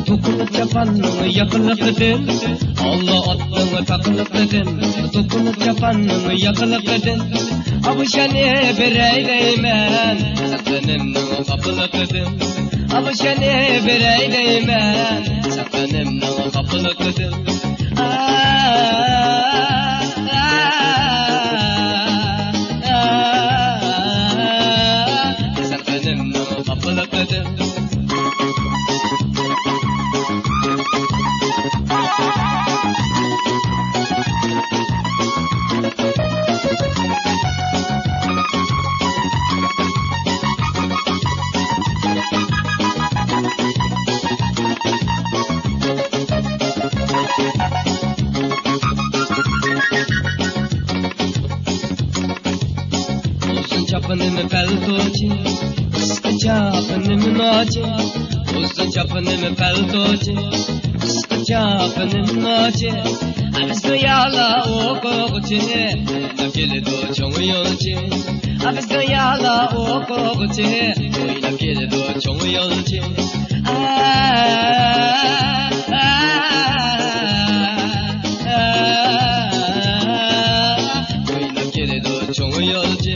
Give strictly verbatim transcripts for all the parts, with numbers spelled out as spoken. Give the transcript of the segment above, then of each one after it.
توقۇنۇپ جاپاننىڭ ياقىلىقىدىن، ئاللا ئاتنىڭ تاقىلىقىدىن، توقۇنۇپ جاپاننىڭ ياقىلىقىدىن، ئاۋۇ شەنى بېرەي دەيمەن، سەققىنىمنىڭ خاپىلىقىدىن، ئاۋۇ شەنى بېرەي دەيمەن، سەققىنىمنىڭ خاپىلىقىدىن. ئۇزۇن چاپىنىم پەلتوچى، قىسقا چاپىنىم نوچى. ئۇزۇن چاپىنىم پەلتوچى، قىسقا چاپىنىم نوچى. ئەمىسە يالا ئوقۇغۇچى، ئويناپ كېلىدۇ چوڭ يولچى. ئەمىسە يالا ئوقۇغۇچى، ئويناپ كېلىدۇ چوڭ يولچى. ئا، ئا، ئا، ئا، ئويناپ كېلىدۇ چوڭ يولچى.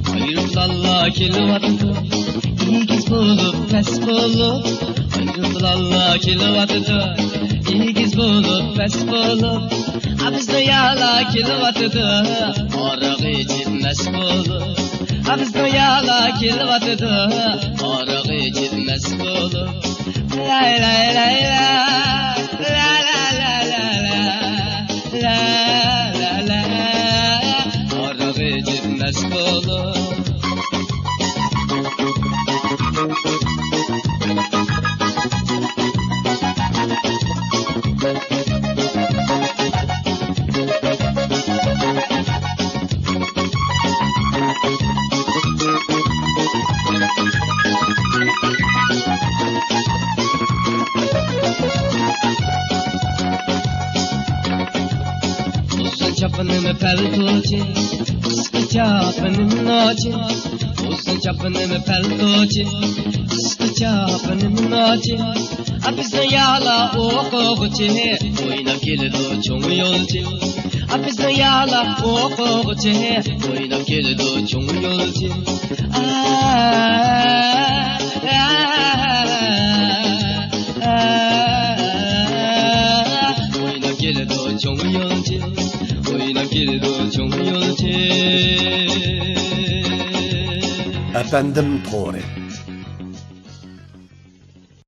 ئايروپىلانلار كېلىۋاتىدۇ، ئېگىز بولۇپ، پەس بولۇپ. ئايروپىلانلار كېلىۋاتىدۇ، ئېگىز بولۇپ، پەس بولۇپ. ئابىزنىڭ يالا كېلىۋاتىدۇ، ئارىغى ئىچىپ مەس بولۇپ. ئابىزنىڭ يالا كېلىۋاتىدۇ، ئارىغى ئىچىپ مەس بولۇپ. لاي، لاي، لاي، لا، لا، لا. لا، لا، لا، ئارىغا ئىچىپ مەست بولۇپ. ئۇزۇن چاپىنىم پەلتوچى، قىسقا چاپىنىم نوچى. ئۇزۇن چاپىنىم پەلتوچى، قىسقا چاپىنىم نوچى. ئا، بىزنىڭ يالا ئوقۇغۇچى، ئويناپ كېلىدۇ چوڭ يولچى. ئا، بىزنىڭ يالا ئوقۇغۇچى، ئويناپ كېلىدۇ چوڭ يولچى. ئا، ئا، ئا، ئا، ئويناپ كېلىدۇ چوڭ يولچى، ئويناپ كېلىدۇ چوڭ يولچى. ئەپەندىم تورى.